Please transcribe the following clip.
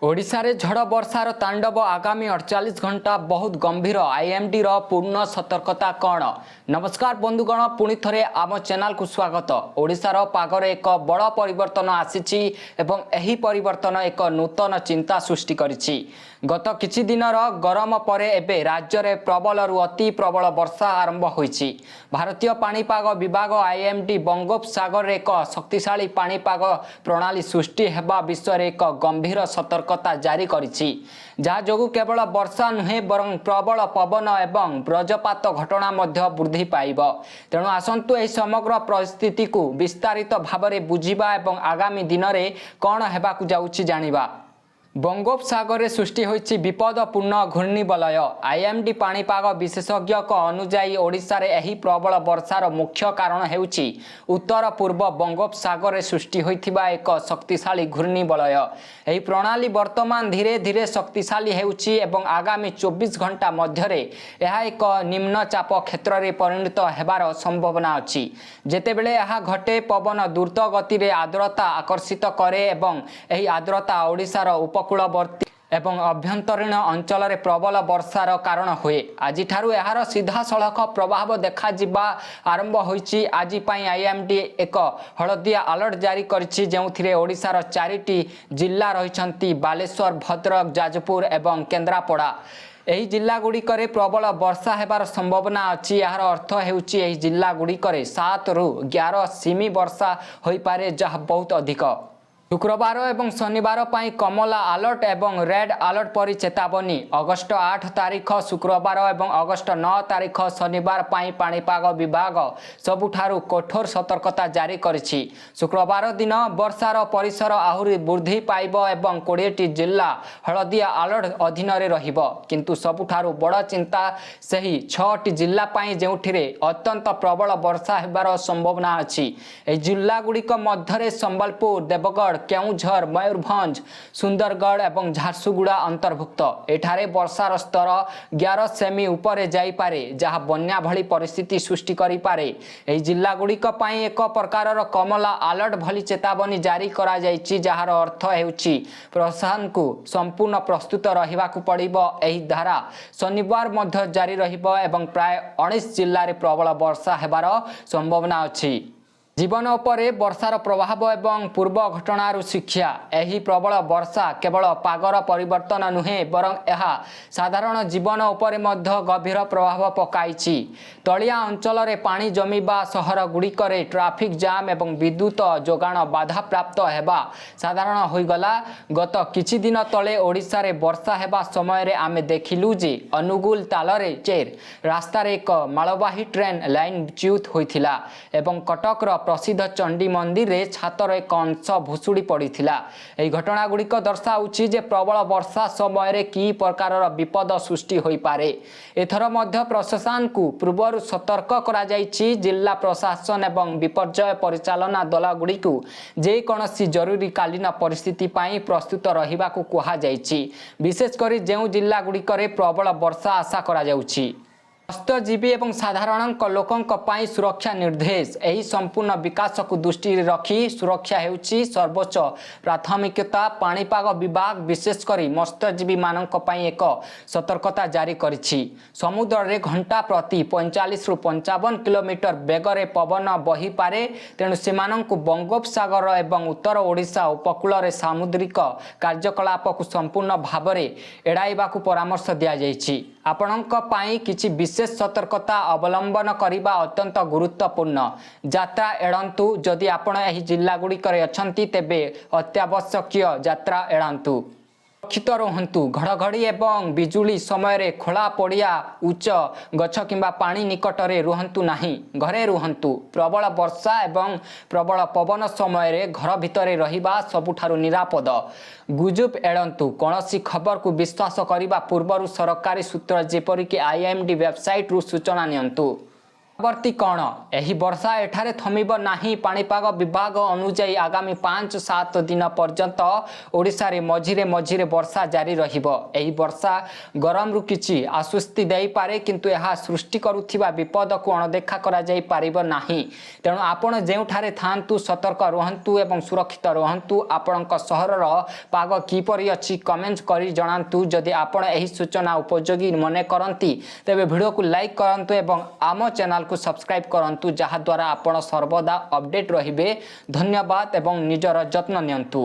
ଓଡ଼ିଶାରେ ଝଡ଼ ବର୍ଷାର ତାଣ୍ଡବ ଆଗାମୀ 48 ଘଣ୍ଟା ବହୁତ ଗମ୍ଭୀର। ଆଇଏମ୍ଡିର ପୂର୍ଣ୍ଣ ସତର୍କତା କ'ଣ? ନମସ୍କାର ବନ୍ଧୁଗଣ, ପୁଣି ଥରେ ଆମ ଚ୍ୟାନେଲକୁ ସ୍ୱାଗତ। ଓଡ଼ିଶାର ପାଗରେ ଏକ ବଡ଼ ପରିବର୍ତ୍ତନ ଆସିଛି ଏବଂ ଏହି ପରିବର୍ତ୍ତନ ଏକ ନୂତନ ଚିନ୍ତା ସୃଷ୍ଟି କରିଛି। ଗତ କିଛି ଦିନର ଗରମ ପରେ ଏବେ ରାଜ୍ୟରେ ପ୍ରବଳରୁ ଅତି ପ୍ରବଳ ବର୍ଷା ଆରମ୍ଭ ହୋଇଛି। ଭାରତୀୟ ପାଣିପାଗ ବିଭାଗ ଆଇଏମ୍ଡି ବଙ୍ଗୋପସାଗରରେ ଏକ ଶକ୍ତିଶାଳୀ ପାଣିପାଗ ପ୍ରଣାଳୀ ସୃଷ୍ଟି ହେବା ବିଷୟରେ ଏକ ଗମ୍ଭୀର ସତର୍କତା ଜାରି କରିଛି, ଯାହା ଯୋଗୁଁ କେବଳ ବର୍ଷା ନୁହେଁ, ବରଂ ପ୍ରବଳ ପବନ ଏବଂ ବଜ୍ରପାତ ଘଟଣା ମଧ୍ୟ ବୃଦ୍ଧି ପାଇବ। ତେଣୁ ଆସନ୍ତୁ, ଏହି ସମଗ୍ର ପରିସ୍ଥିତିକୁ ବିସ୍ତାରିତ ଭାବରେ ବୁଝିବା ଏବଂ ଆଗାମୀ ଦିନରେ କ'ଣ ହେବାକୁ ଯାଉଛି ଜାଣିବା। ବଙ୍ଗୋପସାଗରରେ ସୃଷ୍ଟି ହୋଇଛି ବିପଦପୂର୍ଣ୍ଣ ଘୂର୍ଣ୍ଣିବଳୟ। ଆଇଏମ୍ଡି ପାଣିପାଗ ବିଶେଷଜ୍ଞଙ୍କ ଅନୁଯାୟୀ, ଓଡ଼ିଶାରେ ଏହି ପ୍ରବଳ ବର୍ଷାର ମୁଖ୍ୟ କାରଣ ହେଉଛି ଉତ୍ତର ପୂର୍ବ ବଙ୍ଗୋପସାଗରରେ ସୃଷ୍ଟି ହୋଇଥିବା ଏକ ଶକ୍ତିଶାଳୀ ଘୂର୍ଣ୍ଣିବଳୟ। ଏହି ପ୍ରଣାଳୀ ବର୍ତ୍ତମାନ ଧୀରେ ଧୀରେ ଶକ୍ତିଶାଳୀ ହେଉଛି ଏବଂ ଆଗାମୀ 24 ଘଣ୍ଟା ମଧ୍ୟରେ ଏହା ଏକ ନିମ୍ନଚାପ କ୍ଷେତ୍ରରେ ପରିଣତ ହେବାର ସମ୍ଭାବନା ଅଛି। ଯେତେବେଳେ ଏହା ଘଟେ, ପବନ ଦ୍ରୁତ ଗତିରେ ଆର୍ଦ୍ରତା ଆକର୍ଷିତ କରେ ଏବଂ ଏହି ଆର୍ଦ୍ରତା ଓଡ଼ିଶାର ଉପକୂଳବର୍ତ୍ତୀ ଏବଂ ଆଭ୍ୟନ୍ତରୀଣ ଅଞ୍ଚଳରେ ପ୍ରବଳ ବର୍ଷାର କାରଣ ହୁଏ। ଆଜିଠାରୁ ଏହାର ସିଧାସଳଖ ପ୍ରଭାବ ଦେଖାଯିବା ଆରମ୍ଭ ହୋଇଛି। ଆଜି ପାଇଁ ଆଇଏମ୍ଡି ଏକ ହଳଦିଆ ଆଲର୍ଟ ଜାରି କରିଛି, ଯେଉଁଥିରେ ଓଡ଼ିଶାର ଚାରିଟି ଜିଲ୍ଲା ରହିଛନ୍ତି: ବାଲେଶ୍ୱର, ଭଦ୍ରକ, ଯାଜପୁର ଏବଂ କେନ୍ଦ୍ରାପଡ଼ା। ଏହି ଜିଲ୍ଲାଗୁଡ଼ିକରେ ପ୍ରବଳ ବର୍ଷା ହେବାର ସମ୍ଭାବନା ଅଛି। ଏହାର ଅର୍ଥ ହେଉଛି, ଏହି ଜିଲ୍ଲାଗୁଡ଼ିକରେ 7ରୁ 11 ସେମି ବର୍ଷା ହୋଇପାରେ, ଯାହା ବହୁତ ଅଧିକ। ଶୁକ୍ରବାର ଏବଂ ଶନିବାର ପାଇଁ କମଲା ଆଲର୍ଟ ଏବଂ ରେଡ୍ ଆଲର୍ଟ ପରି ଚେତାବନୀ। ଅଗଷ୍ଟ 8 ତାରିଖ ଶୁକ୍ରବାର ଏବଂ ଅଗଷ୍ଟ 9 ତାରିଖ ଶନିବାର ପାଇଁ ପାଣିପାଗ ବିଭାଗ ସବୁଠାରୁ କଠୋର ସତର୍କତା ଜାରି କରିଛି। ଶୁକ୍ରବାର ଦିନ ବର୍ଷାର ପରିସର ଆହୁରି ବୃଦ୍ଧି ପାଇବ ଏବଂ 20ଟି ଜିଲ୍ଲା ହଳଦିଆ ଆଲର୍ଟ ଅଧୀନରେ ରହିବ। କିନ୍ତୁ ସବୁଠାରୁ ବଡ଼ ଚିନ୍ତା ସେହି ଛଅଟି ଜିଲ୍ଲା ପାଇଁ, ଯେଉଁଥିରେ ଅତ୍ୟନ୍ତ ପ୍ରବଳ ବର୍ଷା ହେବାର ସମ୍ଭାବନା ଅଛି। ଏହି ଜିଲ୍ଲାଗୁଡ଼ିକ ମଧ୍ୟରେ ସମ୍ବଲପୁର, ଦେବଗଡ଼, କେଉଁଝର, ମୟୂରଭଞ୍ଜ, ସୁନ୍ଦରଗଡ଼ ଏବଂ ଝାରସୁଗୁଡ଼ା ଅନ୍ତର୍ଭୁକ୍ତ। ଏଠାରେ ବର୍ଷାର ସ୍ତର 11 ସେମି ଉପରେ ଯାଇପାରେ, ଯାହା ବନ୍ୟା ଭଳି ପରିସ୍ଥିତି ସୃଷ୍ଟି କରିପାରେ। ଏହି ଜିଲ୍ଲାଗୁଡ଼ିକ ପାଇଁ ଏକ ପ୍ରକାରର କମଲା ଆଲର୍ଟ ଭଳି ଚେତାବନୀ ଜାରି କରାଯାଇଛି, ଯାହାର ଅର୍ଥ ହେଉଛି ପ୍ରଶାସନକୁ ସମ୍ପୂର୍ଣ୍ଣ ପ୍ରସ୍ତୁତ ରହିବାକୁ ପଡ଼ିବ। ଏହି ଧାରା ଶନିବାର ମଧ୍ୟ ଜାରି ରହିବ ଏବଂ ପ୍ରାୟ 19 ଜିଲ୍ଲାରେ ପ୍ରବଳ ବର୍ଷା ହେବାର ସମ୍ଭାବନା ଅଛି। ଜୀବନ ଉପରେ ବର୍ଷାର ପ୍ରଭାବ ଏବଂ ପୂର୍ବ ଘଟଣାରୁ ଶିକ୍ଷା। ଏହି ପ୍ରବଳ ବର୍ଷା କେବଳ ପାଗର ପରିବର୍ତ୍ତନ ନୁହେଁ, ବରଂ ଏହା ସାଧାରଣ ଜୀବନ ଉପରେ ମଧ୍ୟ ଗଭୀର ପ୍ରଭାବ ପକାଇଛି। ତଳିଆ ଅଞ୍ଚଳରେ ପାଣି ଜମିବା, ସହରଗୁଡ଼ିକରେ ଟ୍ରାଫିକ୍ ଜାମ୍ ଏବଂ ବିଦ୍ୟୁତ ଯୋଗାଣ ବାଧାପ୍ରାପ୍ତ ହେବା ସାଧାରଣ ହୋଇଗଲା। ଗତ କିଛି ଦିନ ତଳେ ଓଡ଼ିଶାରେ ବର୍ଷା ହେବା ସମୟରେ ଆମେ ଦେଖିଲୁ ଯେ ଅନୁଗୁଳ ତାଳଚେର ରାସ୍ତାରେ ଏକ ମାଳବାହୀ ଟ୍ରେନ୍ ଲାଇନଚ୍ୟୁତ ହୋଇଥିଲା ଏବଂ କଟକର ପ୍ରସିଦ୍ଧ ଚଣ୍ଡୀ ମନ୍ଦିରରେ ଛାତର ଏକ ଅଂଶ ଭୁଶୁଡ଼ି ପଡ଼ିଥିଲା। ଏହି ଘଟଣାଗୁଡ଼ିକ ଦର୍ଶାଉଛି ଯେ ପ୍ରବଳ ବର୍ଷା ସମୟରେ କି ପ୍ରକାରର ବିପଦ ସୃଷ୍ଟି ହୋଇପାରେ। ଏଥର ମଧ୍ୟ ପ୍ରଶାସନକୁ ପୂର୍ବରୁ ସତର୍କ କରାଯାଇଛି। ଜିଲ୍ଲା ପ୍ରଶାସନ ଏବଂ ବିପର୍ଯ୍ୟୟ ପରିଚାଳନା ଦଳଗୁଡ଼ିକୁ ଯେକୌଣସି ଜରୁରୀକାଳୀନ ପରିସ୍ଥିତି ପାଇଁ ପ୍ରସ୍ତୁତ ରହିବାକୁ କୁହାଯାଇଛି, ବିଶେଷ କରି ଯେଉଁ ଜିଲ୍ଲାଗୁଡ଼ିକରେ ପ୍ରବଳ ବର୍ଷା ଆଶା କରାଯାଉଛି। ମତ୍ସ୍ୟଜୀବୀ ଏବଂ ସାଧାରଣ ଲୋକଙ୍କ ପାଇଁ ସୁରକ୍ଷା ନିର୍ଦ୍ଦେଶ। ଏହି ସମ୍ପୂର୍ଣ୍ଣ ବିକାଶକୁ ଦୃଷ୍ଟିରେ ରଖି ସୁରକ୍ଷା ହେଉଛି ସର୍ବୋଚ୍ଚ ପ୍ରାଥମିକତା। ପାଣିପାଗ ବିଭାଗ ବିଶେଷ କରି ମତ୍ସ୍ୟଜୀବୀମାନଙ୍କ ପାଇଁ ଏକ ସତର୍କତା ଜାରି କରିଛି। ସମୁଦ୍ରରେ ଘଣ୍ଟା ପ୍ରତି 45ରୁ 55 କିଲୋମିଟର ବେଗରେ ପବନ ବହିପାରେ। ତେଣୁ ସେମାନଙ୍କୁ ବଙ୍ଗୋପସାଗର ଏବଂ ଉତ୍ତର ଓଡ଼ିଶା ଉପକୂଳରେ ସାମୁଦ୍ରିକ କାର୍ଯ୍ୟକଳାପକୁ ସମ୍ପୂର୍ଣ୍ଣ ଭାବରେ ଏଡ଼ାଇବାକୁ ପରାମର୍ଶ ଦିଆଯାଇଛି। ଆପଣଙ୍କ ପାଇଁ କିଛି ବିଶେଷ ସତର୍କତା ଅବଲମ୍ବନ କରିବା ଅତ୍ୟନ୍ତ ଗୁରୁତ୍ୱପୂର୍ଣ୍ଣ। ଯାତ୍ରା ଏଡ଼ାନ୍ତୁ। ଯଦି ଆପଣ ଏହି ଜିଲ୍ଲାଗୁଡ଼ିକରେ ଅଛନ୍ତି, ତେବେ ଅତ୍ୟାବଶ୍ୟକୀୟ ଯାତ୍ରା ଏଡ଼ାନ୍ତୁ। ସୁରକ୍ଷିତ ରୁହନ୍ତୁ। ଘଡ଼ଘଡ଼ି ଏବଂ ବିଜୁଳି ସମୟରେ ଖୋଲା ପଡ଼ିଆ, ଉଚ୍ଚ ଗଛ କିମ୍ବା ପାଣି ନିକଟରେ ରୁହନ୍ତୁ ନାହିଁ। ଘରେ ରୁହନ୍ତୁ। ପ୍ରବଳ ବର୍ଷା ଏବଂ ପ୍ରବଳ ପବନ ସମୟରେ ଘର ଭିତରେ ରହିବା ସବୁଠାରୁ ନିରାପଦ। ଗୁଜବ ଏଡ଼ାନ୍ତୁ। କୌଣସି ଖବରକୁ ବିଶ୍ୱାସ କରିବା ପୂର୍ବରୁ ସରକାରୀ ସୂତ୍ର, ଯେପରିକି ଆଇଏମ୍ଡି ୱେବସାଇଟ୍ରୁ ସୂଚନା ନିଅନ୍ତୁ। ପରବର୍ତ୍ତୀ କ'ଣ? ଏହି ବର୍ଷା ଏଠାରେ ଥମିବ ନାହିଁ। ପାଣିପାଗ ବିଭାଗ ଅନୁଯାୟୀ ଆଗାମୀ 5 7 ଦିନ ପର୍ଯ୍ୟନ୍ତ ଓଡ଼ିଶାରେ ମଝିରେ ମଝିରେ ବର୍ଷା ଜାରି ରହିବ। ଏହି ବର୍ଷା ଗରମରୁ କିଛି ଆଶ୍ୱସ୍ତି ଦେଇପାରେ, କିନ୍ତୁ ଏହା ସୃଷ୍ଟି କରୁଥିବା ବିପଦକୁ ଅଣଦେଖା କରାଯାଇ ପାରିବ ନାହିଁ। ତେଣୁ ଆପଣ ଯେଉଁଠାରେ ଥାଆନ୍ତୁ, ସତର୍କ ରୁହନ୍ତୁ ଏବଂ ସୁରକ୍ଷିତ ରୁହନ୍ତୁ। ଆପଣଙ୍କ ସହରର ପାଗ କିପରି ଅଛି, କମେଣ୍ଟ କରି ଜଣାନ୍ତୁ। ଯଦି ଆପଣ ଏହି ସୂଚନା ଉପଯୋଗୀ ମନେ କରନ୍ତି, ତେବେ ଭିଡ଼ିଓକୁ ଲାଇକ୍ କରନ୍ତୁ ଏବଂ ଆମ ଚ୍ୟାନେଲକୁ ସବସ୍କ୍ରାଇବ୍ କରନ୍ତୁ, ଯାହାଦ୍ୱାରା ଆପଣ ସର୍ବଦା ଅପଡେଟ୍ ରହିବେ। ଧନ୍ୟବାଦ ଏବଂ ନିଜର ଯତ୍ନ ନିଅନ୍ତୁ।